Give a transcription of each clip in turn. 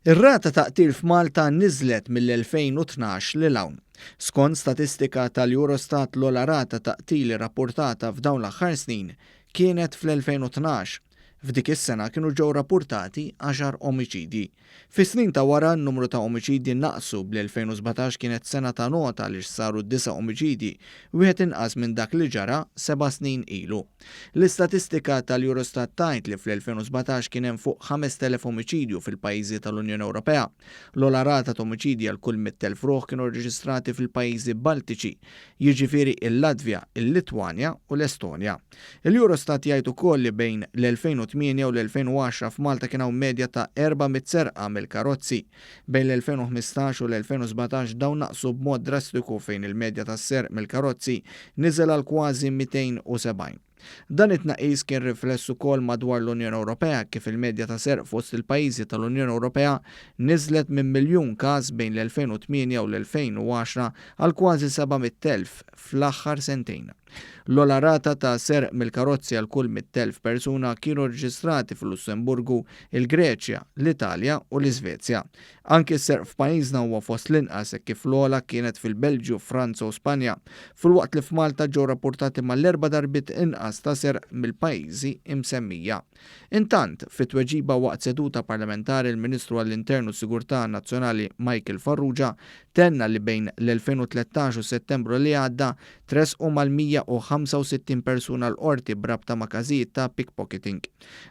Ir-rata ta' qtil f'Malta niżlet mill-2012 lil hawn. Skont statistika tal-Eurostat l-ogħla rata ta' qtil irrappurtata f'dawn l-aħħar snin kienet fl-2012. F'dik is-sena kienu ġew rappurtati għaxar omiċidji. Fis-snin ta' wara n-numru ta' omiċidji naqsu bl-2017 kienet sena ta' nota għaliex saru disa' omiċidji, wieħed inqas minn dak li ġara seba' snin ilu. L-istatistika tal-Eurostat tgħid li fl-2017 kien hemm fuq 5,000 omiċidju fil-pajjiżi tal-Unjoni Ewropea. L-ogħla rata ta' omiċidji għal kull 100,000 ruħ kienu rreġistrati fil-pajjiżi Baltiċi, jiġifieri il-Latvja, il-Litwanja u l-Estonja. Il-Eurostat jgħid ukoll li bejn l-2008 u l-2010 f'Malta kien hawn medja ta' 400 serqa mill-karozzi. Bejn l-2015 u l-2017 dawn naqsu b'mod drastiku fejn il-medja tas-serq mill-karozzi niżel għal kważi 270. Dan it-tnaqqis kien rifless ukoll madwar l-Unjoni Ewropea kif il-medja ta' serq fost il-pajjiżi tal-Unjoni Ewropea niżlet minn miljun każ bejn l-2008 u l-2010 għal kważi 700,000 fl-aħħar sentejn. L-ogħla rata ta' serq mill-karozzi għal kull 100,000 persuna kienu rreġistrati fil-Lussemburgu, il-Greċja, l-Italja u l-Iżvezja. Anki s-serq f'pajjiżna huwa fost l-inqas hekk kif l-ogħla kienet fil-Belġju, Franza u Spanja, filwaqt li f'Malta ġew rappurtati mal-erba' darbiet inqas ta' serq mill-pajjiżi msemmija. Intant, fi tweġiba waqt seduta parlamentari l-Ministru għall-Intern u s-Sigurtà Nazzjonali Michael Farrugia tenna li bejn l-2013 u Settembru li għadda tressqu mal-165 persuna l-Qorti b'rabta ma' każijiet ta' pickpocketing.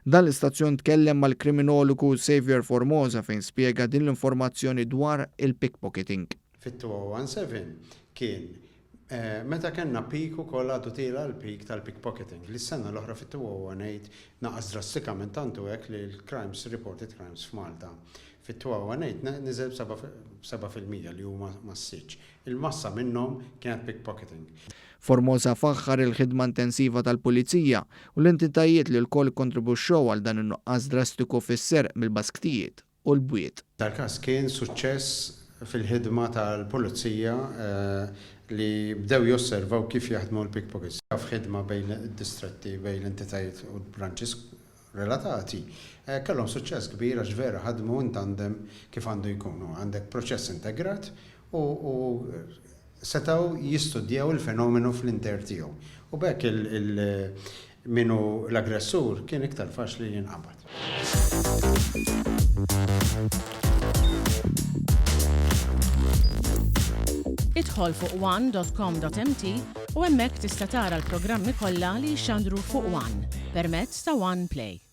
Dan l-istazzjon tkellem mal-kriminologu Saviour Formosa fejn spjega din l-informazzjoni dwar il-pickpocketing. Fit-2017 kien Meta kellna peak ukoll għadu tiela' l-peak tal-pickpocketing, li s-sena l-oħra fit-2018 naqas drastikament tant hu hekk li l-crimes, reported crimes f'Malta fit-2018 niżel b'7% li hu massiċċ. Il-massa minnhom kienet pickpocketing. Formosa faħħar il-ħidma intensiva tal-Pulizija u l-entitajiet li lkoll ikkontribwixxew għal dan in-nuqqas drastiku fis-serq mill-basktijiet u l-bwiet. Dal-każ kien suċċess fil-ħidma tal-Pulizija li bdew josservaw kif jaħdmu l-pickpockets. F'ħidma bejn id-distretti, bejn l-entitajiet u l-branches relatati, kellhom suċċess kbir għax vera ħadmu in tandem kif għandu jkun. Għandek proċess integrat u setgħu jistudjaw il-fenomenu fl-inter tiegħu. U b'hekk min hu l-aggressur kien iktar faċli li jinqabad. Idħol fuq one dot com dot mt u hemmhekk tista' tara l-programmi kollha li jixxandru fuq one permezz ta' One Play.